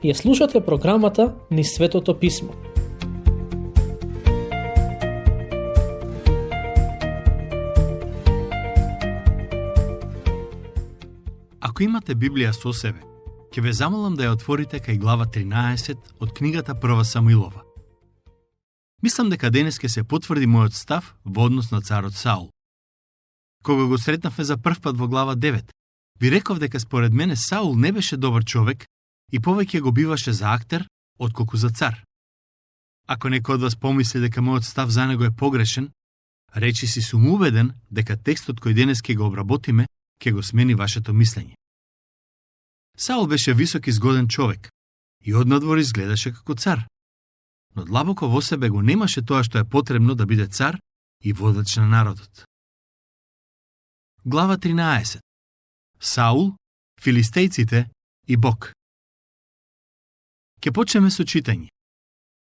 Ја слушате програмата Низ Светото Писмо. Ако имате Библија со себе, ќе ве замолам да ја отворите кај глава 13 од книгата Прва Самуилова. Мислам дека денес ќе се потврди мојот став во однос на царот Саул. Кога го сретнавме за прв пат во глава 9, ви реков дека според мене Саул не беше добар човек и повеќе го биваше за актер, отколку за цар. Ако некој од вас помисли дека мојот став за него е погрешен, речи си сум убеден дека текстот кој денес ќе го обработиме, ќе го смени вашето мислење. Саул беше висок и згоден човек и однадвор изгледаше како цар, но длабоко во себе го немаше тоа што е потребно да биде цар и водач на народот. Глава 13. Саул, филистејците и Бог. Ке почнеме со читање.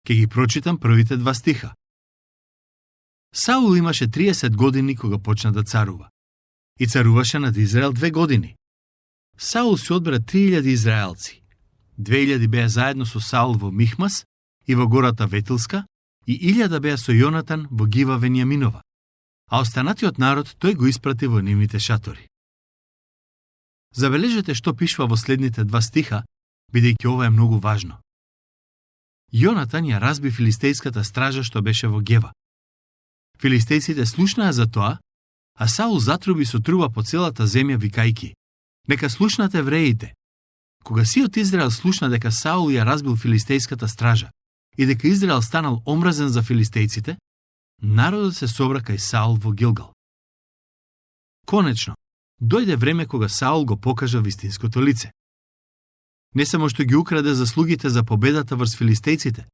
Ке ги прочитам првите 2 стиха. Саул имаше 30 години кога почна да царува и царуваше над Израел 2 години. Саул се одбра 3000 израелци. 2000 беа заедно со Саул во Михмас и во гората Ветилска и 1000 беа со Јонатан во Гива Венијаминова, а останатиот народ тој го испрати во нивните шатори. Забележете што пишува во следните 2 стиха, бидејќи ова е многу важно. Јонатан ја разби филистејската стража што беше во Гева. Филистејците слушнаа за тоа, а Саул затруби со труба по целата земја викајки: "Нека слушнат евреите." Кога сиот Израел слушна дека Саул ја разбил филистејската стража и дека Израел станал омразен за филистејците, народот се собра кај Саул во Гилгал. Конечно, дојде време кога Саул го покажа вистинското лице. Не само што ги украде заслугите за победата врз филистејците,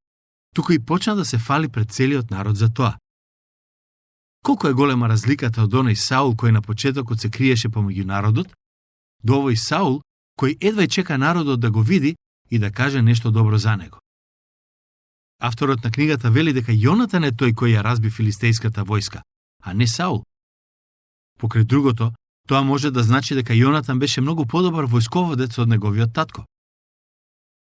туку и почна да се фали пред целиот народ за тоа. Колку е голема разликата од оној Саул кој на почетокот се криеше помеѓу народот, до овој Саул кој едва чека народот да го види и да каже нешто добро за него. Авторот на книгата вели дека Јонатан е тој кој ја разби филистејската војска, а не Саул. Покрај другото, тоа може да значи дека Јонатан беше многу подобар војсководец од неговиот татко.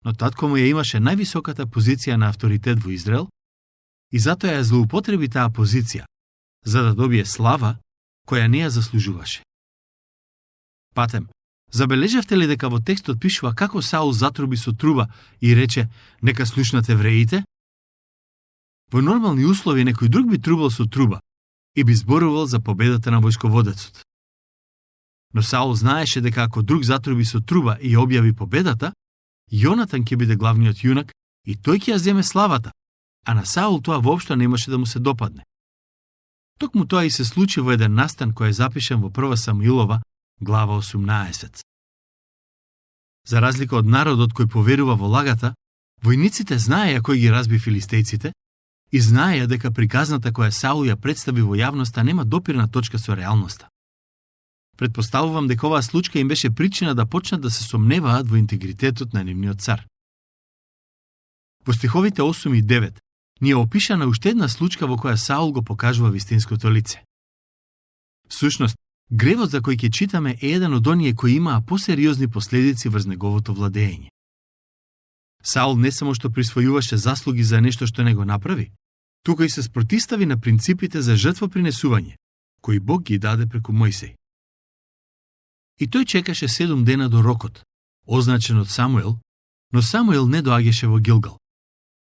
Но татко му ја имаше највисоката позиција на авторитет во Израел и затоа ја злоупотреби таа позиција, за да добие слава која не ја заслужуваше. Патем, забележавте ли дека во текстот пишува како Саул затруби со труба и рече: "Нека слушнат евреите"? Во нормални услови некој друг би трубал со труба и би зборувал за победата на војсководецот. Но Саул знаеше дека ако друг затруби со труба и ја објави победата, Јонатан ќе биде главниот јунак и тој ќе ја земе славата, а на Саул тоа воопшто немаше да му се допадне. Токму тоа и се случи во еден настан кој е запишен во Прва Самуилова, глава 18. За разлика од народот кој поверува во лагата, војниците знаеја кој ги разби филистејците и знаеја дека приказната која Саул ја представи во јавноста нема допирна точка со реалноста. Предпоставувам дека оваа случка им беше причина да почнат да се сомневаат во интегритетот на нивниот цар. Во стиховите 8 и 9 ни е опишана уште една случка во која Саул го покажува вистинското лице. Всушност, гревот за кој ќе читаме е еден од оние кои имаа посериозни последици врз неговото владење. Саул не само што присвојуваше заслуги за нешто што не го направи, туку и се спротистави на принципите за жртвопринесување, кои Бог ги даде преку Мојсей. И тој чекаше 7 дена до рокот, означен од Самуел, но Самуел не доаѓаше во Гилгал.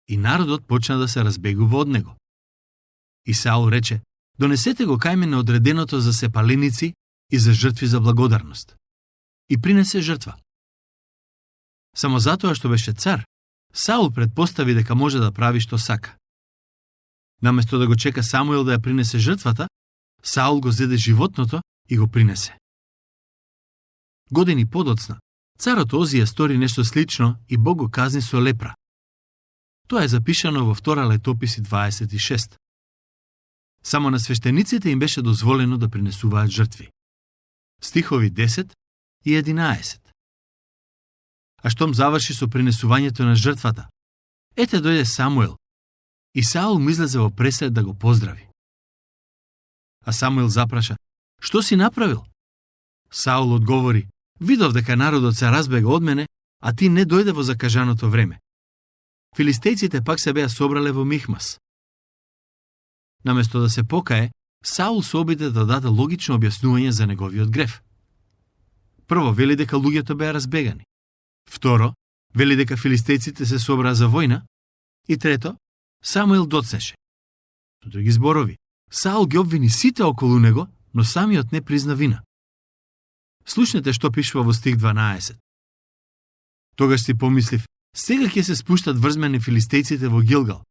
И народот почна да се разбегува од него. И Саул рече: "Донесете го кај мене одреденото за сепаленици и за жртви за благодарност." И принесе жртва. Само затоа што беше цар, Саул предпостави дека може да прави што сака. Наместо да го чека Самуел да ја принесе жртвата, Саул го зеде животното и го принесе. Години подоцна, царот Озија стори нешто слично и Бог го казни со лепра. Тоа е запишано во Втора Летописи 26. Само на свештениците им беше дозволено да принесуваат жртви. Стихови 10 и 11. А штом заврши со принесувањето на жртвата, ете дојде Самуел и Саул му излезе во пресред да го поздрави. А Самуел запраша: "Што си направил?" Саул одговори: "Видов дека народот се разбега од мене, а ти не дојде во закажаното време. Филистејците пак се беа собрале во Михмас. Наместо да се покае, Саул се обиде да даде логично објаснување за неговиот грев. Прво, вели дека луѓето беа разбегани. Второ, вели дека филистејците се собраа за војна. И трето, Самуил доцнеше. Со други зборови, Саул ги обвини сите околу него, но самиот не призна вина. Слушнете што пишува во стих 12. Тогаш си помислив, сега ќе се спуштат врзмени филистејците во Гилгал,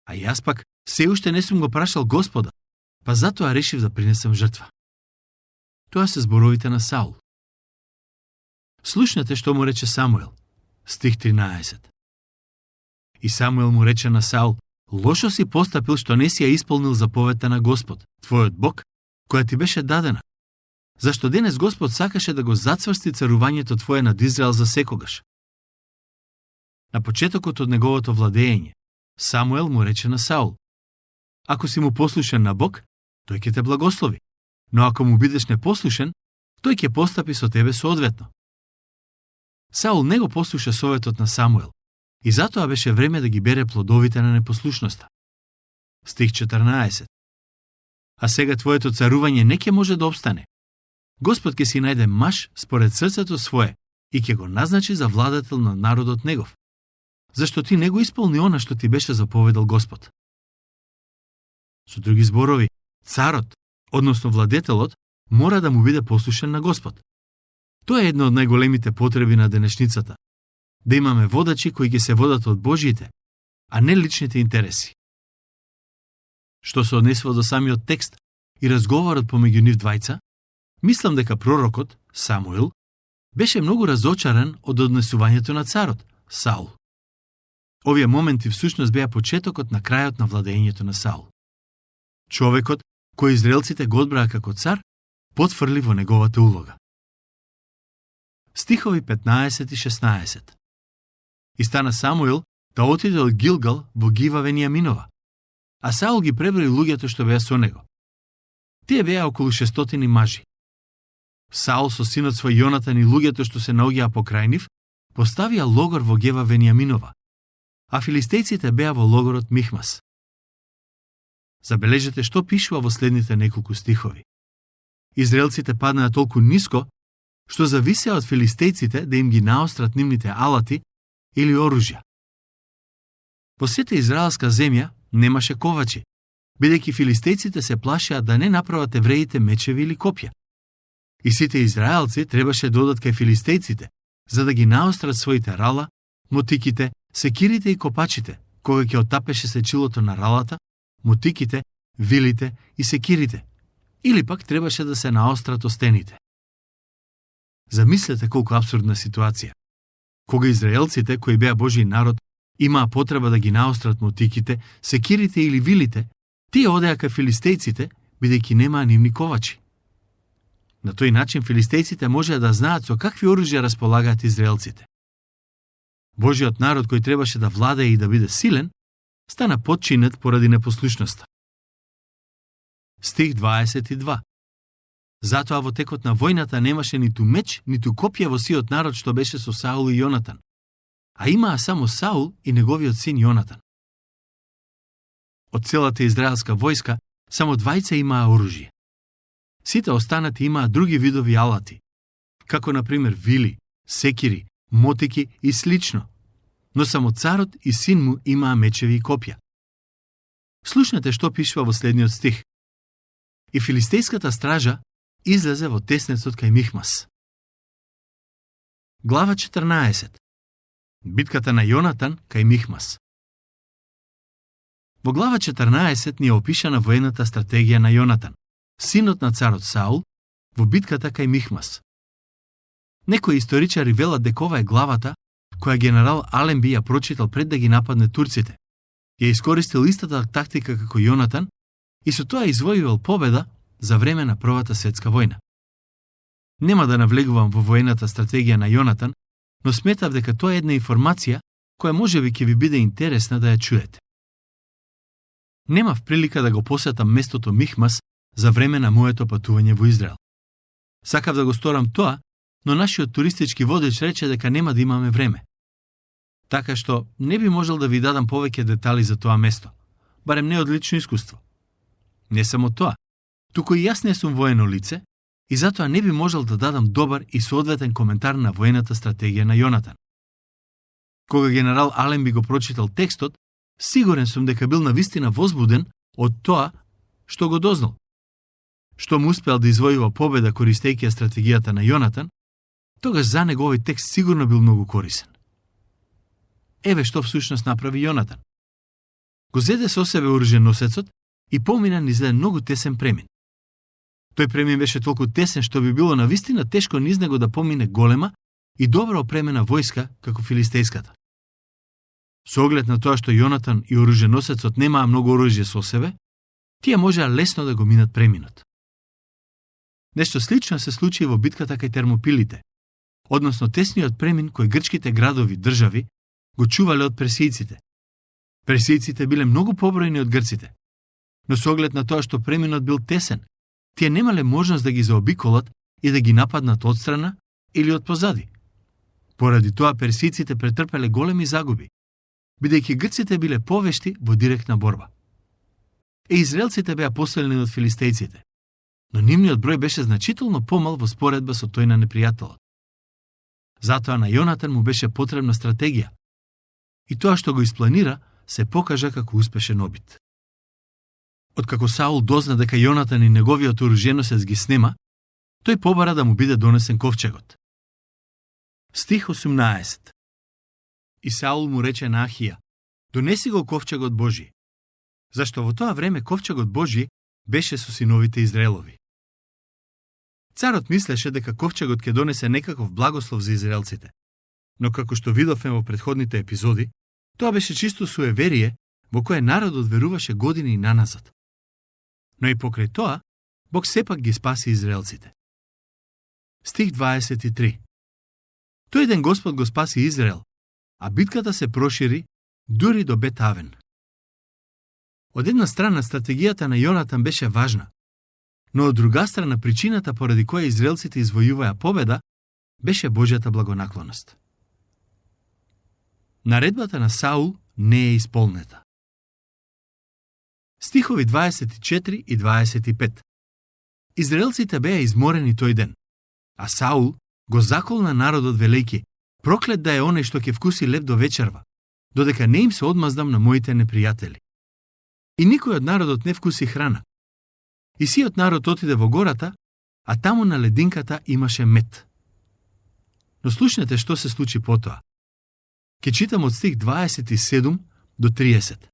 а јас пак се уште не сум го прашал Господа, па затоа решив да принесам жртва. Тоа се зборовите на Саул. Слушнете што му рече Самуил. Стих 13. И Самуил му рече на Саул, лошо си постапил што не си ја исполнил заповедта на Господ, твојот Бог, која ти беше дадена. Зашто денес Господ сакаше да го зацврсти царувањето твое над Израел за секогаш. На почетокот од неговото владење, Самуел му рече на Саул, ако си му послушен на Бог, тој ќе те благослови, но ако му бидеш непослушен, тој ќе постапи со тебе соодветно. Саул не го послуша советот на Самуел, и затоа беше време да ги бере плодовите на непослушноста. Стих 14. А сега твоето царување не ќе може да обстане. Господ ќе си најде маж според срцето свое и ќе го назначи за владател на народот негов, зашто ти не го исполни она што ти беше заповедал Господ. Со други зборови, царот, односно владетелот, мора да му биде послушен на Господ. Тоа е една од најголемите потреби на денешницата. Да имаме водачи кои ќе се водат од Божиите, а не личните интереси. Што се однесува до самиот текст и разговорот помеѓу нив двајца, мислам дека пророкот, Самуил, беше многу разочаран од однесувањето на царот, Саул. Овие моменти всушност беа почетокот на крајот на владењето на Саул. Човекот, кој израелците го одбраа како цар, потврли во неговата улога. Стихови 15 и 16. И стана Самуил да отиде од Гилгал во Гива Венијаминова, а Саул ги преброи луѓето што беа со него. Тие беа околу 600 мажи. Саул со синот свој Јонатан и луѓето што се наоѓаа покрај нив, поставија логор во Гева Венијаминова, а филистејците беа во логорот Михмас. Забележете што пишува во следните неколку стихови. Израелците паднаа толку ниско, што зависеа од филистејците да им ги наострат нивните алати или оружја. Во сета израелска земја немаше ковачи, бидејќи филистејците се плашеа да не направат евреите мечеви или копја. И сите израелци требаше да одат кај филистејците, за да ги наострат своите рала, мотиките, секирите и копачите, кога ќе отапеше сечилото на ралата, мотиките, вилите и секирите, или пак требаше да се наострат остените. Замислете колку апсурдна ситуација. Кога израелците, кои беа Божји народ, имаа потреба да ги наострат мотиките, секирите или вилите, тие одеа кај филистејците, бидејќи немаа нивни ковачи. На тој начин филистејците можеа да знаат со какви оружја располагаат израелците. Божјиот народ кој требаше да владее и да биде силен, стана потчинет поради непослушноста. Стих 22. Затоа во текот на војната немаше ниту меч, ниту копја во сиот народ што беше со Саул и Јонатан, а имаа само Саул и неговиот син Јонатан. Од целата израелска војска, само двајца имаа оружје. Сите останати имаа други видови алати, како например вили, секири, мотики и слично, но само царот и син му имаа мечеви и копја. Слушнете што пишува во следниот стих. И филистејската стража излезе во теснецот кај Михмас. Глава 14. Битката на Јонатан кај Михмас. Во глава 14 ни е опишана воената стратегија на Јонатан, синот на царот Саул, во битката кај Михмас. Некои историчари велат дека ова е главата која генерал Аленби ја прочитал пред да ги нападне турците. Ја искористил истата тактика како Јонатан и со тоа извојувал победа за време на Првата светска војна. Нема да навлегувам во воената стратегија на Јонатан, но сметав дека тоа е една информација која можеби ќе ви биде интересна да ја чуете. Немав прилика да го посетам местото Михмас за време на моето патување во Израел. Сакав да го сторам тоа, но нашиот туристички водеч рече дека нема да имаме време. Така што не би можел да ви дадам повеќе детали за тоа место, барем не од лично искуство. Не само тоа, туку и јас не сум воено лице и затоа не би можел да дадам добар и соодветен коментар на воената стратегија на Јонатан. Кога генерал Аленби го прочитал текстот, сигурен сум дека бил навистина возбуден од тоа што го дознал. Што му успеал да извојува победа користејќи стратегијата на Јонатан, тогаш за него овој текст сигурно бил многу корисен. Еве што всушност направи Јонатан. Го зеде со себе оруженосецот и помина низ еден многу тесен премин. Тој премин беше толку тесен што би било навистина тешко низ него да помине голема и добро опремена војска како филистејската. Со оглед на тоа што Јонатан и оруженосецот немаа многу оружје со себе, тие можеа лесно да го минат преминот. Нешто слично се случи во битката кај Термопилите, односно тесниот премин кој грчките градови држави го чувале од персијците. Персијците биле многу побројни од грците, но со оглед на тоа што преминот бил тесен, тие немале можност да ги заобиколат и да ги нападнат одстрана или од позади. Поради тоа персијците претрпеле големи загуби, бидејќи грците биле повешти во директна борба. Израелците беа посилни од филистејците, но нивниот број беше значително помал во споредба со тој на непријателот. Затоа на Јонатан му беше потребна стратегија, и тоа што го испланира се покажа како успешен обид. Откако Саул дозна дека Јонатан и неговиот оруженосец ги снема, тој побара да му биде донесен ковчегот. Стих 18. И Саул му рече на Ахија: донеси го ковчегот Божи, зашто во тоа време ковчегот Божи беше со синовите Израелови. Царот мислеше дека ковчегот ќе донесе некаков благослов за израелците, но како што видовме во претходните епизоди, тоа беше чисто суеверие во кое народот веруваше години наназад. Но и покрај тоа, Бог сепак ги спаси израелците. Стих 23. Тој ден Господ го спаси Израел, а битката се прошири дури до Бет-Авен. Од една страна стратегијата на Јонатан беше важна, но од друга страна причината поради која израелците извојуваја победа беше Божјата благонаклоност. Наредбата на Саул не е исполнета. Стихови 24 и 25. Израелците беа изморени тој ден, а Саул го заколна народот велејќи: проклет да е оној што ќе вкуси леб до вечерва, додека не им се одмаздам на моите непријатели. И никој од народот не вкуси храна. И сиот народ отиде во гората, а таму на лединката имаше мед. Но слушнете што се случи потоа. Ке читам од стих 27 до 30.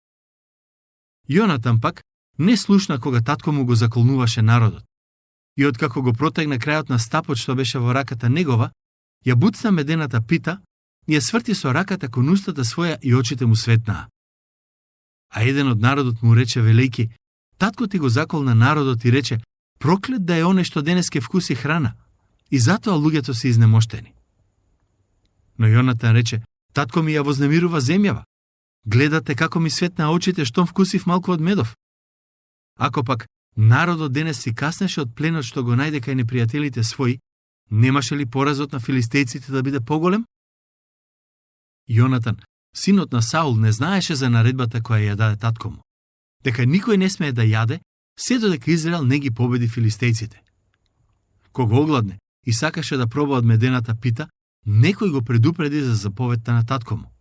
Јонатан пак не слушна кога татко му го заколнуваше народот. И откако го протегна крајот на стапот што беше во раката негова, ја буцна медената пита и ја сврти со раката кон устата своја и очите му светнаа. А еден од народот му рече велејки: татко ти го заколна народот и рече: проклет да е оној што денес ке вкуси храна, и затоа луѓето се изнемоштени. Но Јонатан рече: татко ми ја вознемирува земјава. Гледате како ми светна очите штом вкусив малку од медов. Ако пак народот денес си каснеше од пленот што го најде кај непријателите своји, немаше ли поразот на филистејците да биде поголем? Јонатан, синот на Саул, не знаеше за наредбата која ја даде татко му, дека никој не смее да јаде, се додека Израел не ги победи филистејците. Кога огладне и сакаше да проба од медената пита, некој го предупреди за заповедта на татко му.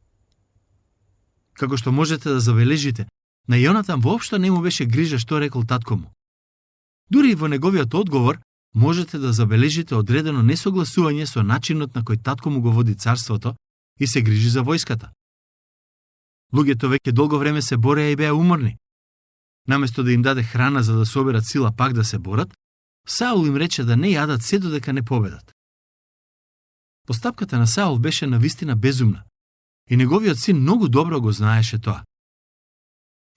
Како што можете да забележите, на Јонатан воопшто не му беше грижа што рекол татко му. Дури и во неговиот одговор можете да забележите одредено несогласување со начинот на кој татко му го води царството и се грижи за војската. Луѓето веќе долго време се бореа и беа уморни. Наместо да им даде храна за да соберат сила пак да се борат, Саул им рече да не јадат се додека не победат. Постапката на Саул беше навистина безумна и неговиот син многу добро го знаеше тоа.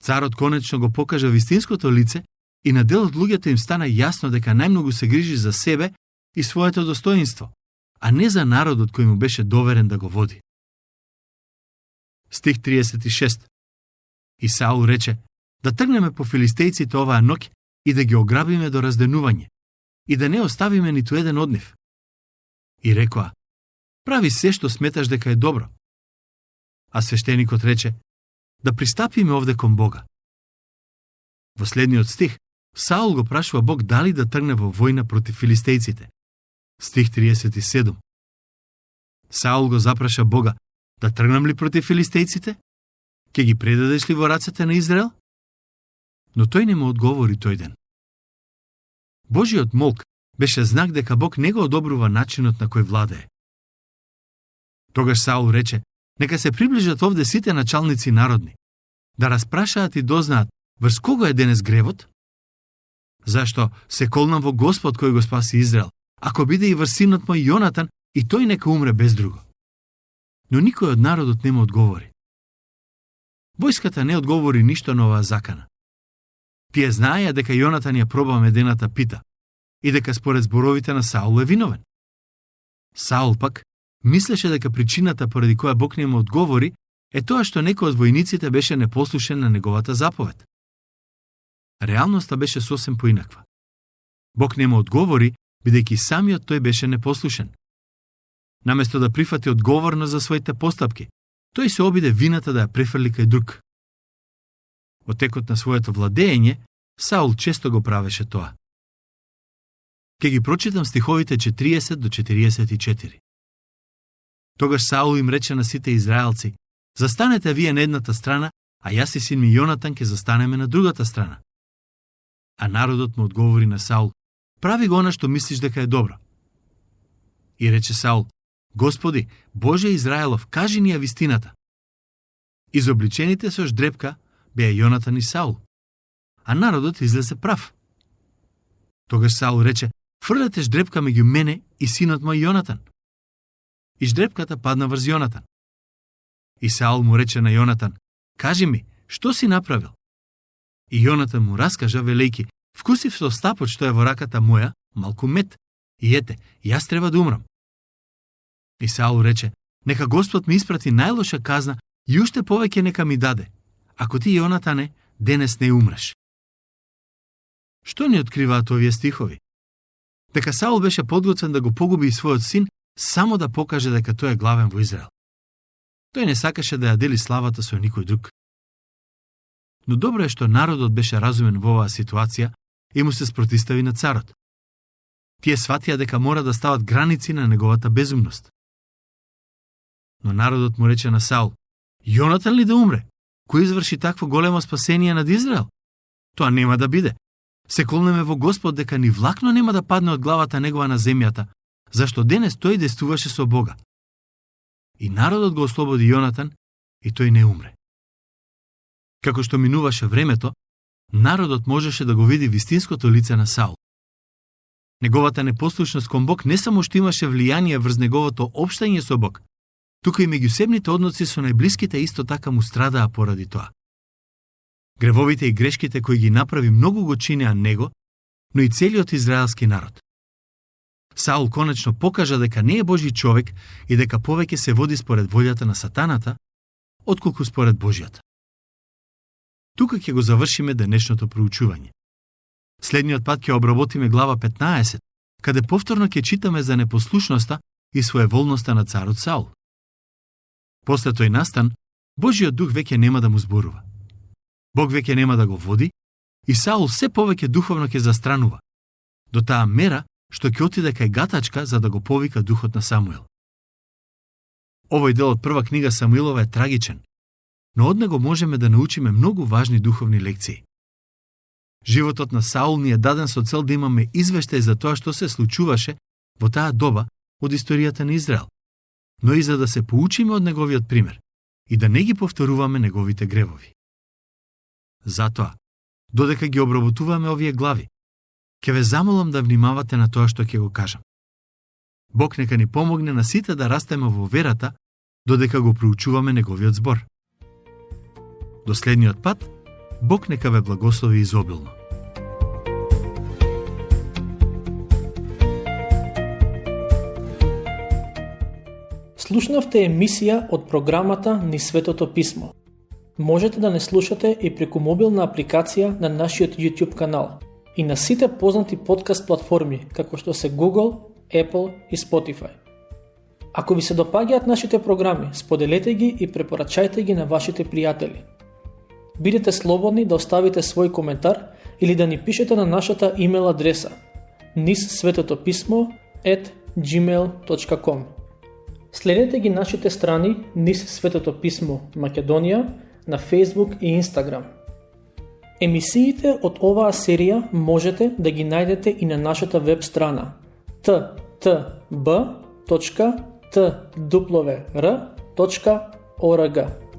Царот конечно го покажа вистинското лице и на дел од луѓето им стана јасно дека најмногу се грижи за себе и своето достоинство, а не за народот кој му беше доверен да го води. Стих 36. И Саул рече: да тргнеме по филистејците оваа ноќ и да ги ограбиме до разденување, и да не оставиме ниту еден од нив. и рекоа: прави се што сметаш дека е добро. А свештеникот рече: да пристапиме овде кон Бога. Во следниот стих, Саул го прашува Бог дали да тргне во војна против филистејците. Стих 37. Саул го запраша Бога: да тргнам ли против филистејците? Ке ги предадеш ли во рацете на Израел? Но тој не му одговори тој ден. Божиот молк беше знак дека Бог не го одобрува начинот на кој владее. Тогаш Саул рече: нека се приближат овде сите началници народни, да распрашаат и дознаат врз кого е денес гревот? Зашто се колнам во Господ кој го спаси Израел, ако биде и врз синот мој Јонатан, и тој нека умре без друго. Но никој од народот не му одговори. Војската не одговори ништо на оваа закана. Тие знаеја дека Јонатан ја проба медената пита и дека според зборовите на Саул е виновен. Саул пак мислеше дека причината поради која Бог не му одговори е тоа што некој од војниците беше непослушен на неговата заповед. Реалноста беше сосем поинаква. Бог не му одговори, бидејќи самиот тој беше непослушен. Наместо да прифати одговорност за своите постапки, тој се обиде вината да ја префрли кај друг. Во текот на своето владење, Саул често го правеше тоа. Ке ги прочитам стиховите 40 до 44. Тогаш Саул им рече на сите израелци: застанете вие на едната страна, а јас и син ми Јонатан ке застанеме на другата страна. А народот му одговори на Саул: прави го она што мислиш дека е добро. И рече Саул: Господи, Боже Израелов, кажи ни ја вистината. Изобличените со ждрепка беа Јонатан и Саул, а народот излезе прав. Тогаш Саул рече: фрлете ждрепка меѓу мене и синот мој Јонатан. И ждрепката падна врз Јонатан. И Саул му рече на Јонатан: кажи ми, што си направил? И Јонатан му раскажа велејки: вкусив со стапот што е во раката моја малку мед, и ете, јас треба да умрам. И Саул рече: нека Господ ми испрати најлоша казна и уште повеќе нека ми даде, ако ти, Јонатане, денес не умреш. Што ни откриваат овие стихови? Дека Саул беше подготвен да го погуби и својот син само да покаже дека тој е главен во Израел. Тој не сакаше да ја дели славата со никој друг. Но добро е што народот беше разумен во оваа ситуација и му се спротистави на царот. Тие сватија дека мора да стават граници на неговата безумност. Но народот му рече на Саул: Јонатан ли да умре? Кој изврши такво големо спасение над Израел? Тоа нема да биде. Се колнеме во Господ дека ни влакно нема да падне од главата негова на земјата, зашто денес тој действуваше со Бога. И народот го ослободи Јонатан и тој не умре. Како што минуваше времето, народот можеше да го види вистинското лице на Саул. Неговата непослушност кон Бог не само што имаше влијание врз неговото општање со Бог, туку и меѓусебните односи со најблиските исто така му страдаа поради тоа. Гревовите и грешките кои ги направи многу го чинеа него, но и целиот израелски народ. Саул конечно покажа дека не е Божи човек и дека повеќе се води според волјата на сатаната, отколку според Божјата. Тука ќе го завршиме денешното проучување. Следниот пат ќе обработиме глава 15, каде повторно ќе читаме за непослушноста и своеволноста на царот Саул. После тој настан, Божиот дух веќе нема да му зборува. Бог веќе нема да го води и Саул се повеќе духовно ќе застранува, до таа мера што ќе отиде кај гатачка за да го повика духот на Самуил. Овој дел од прва книга Самуилова е трагичен, но од него можеме да научиме многу важни духовни лекции. Животот на Саул ни е даден со цел да имаме извештај за тоа што се случуваше во таа доба од историјата на Израел, но и за да се поучиме од неговиот пример и да не ги повторуваме неговите гревови. Затоа, додека ги обработуваме овие глави, ќе ве замолам да внимавате на тоа што ќе го кажам. Бог нека ни помогне на сите да растеме во верата, додека го проучуваме неговиот збор. До следниот пат, Бог нека ве благослови изобилно. Слушнавте емисија од програмата Низ Светото Писмо. Можете да не слушате и преку мобилна апликација на нашиот YouTube канал и на сите познати подкаст платформи, како што се Google, Apple и Spotify. Ако ви се допаѓаат нашите програми, споделете ги и препорачајте ги на вашите пријатели. Бидете слободни да оставите свој коментар или да ни пишете на нашата имейл адреса nissvetotopисmo@gmail.com. Следете ги нашите страни Nis Светото писмо Македонија на Facebook и Instagram. Емисиите од оваа серија можете да ги најдете и на нашата веб страна ttb.twr.org.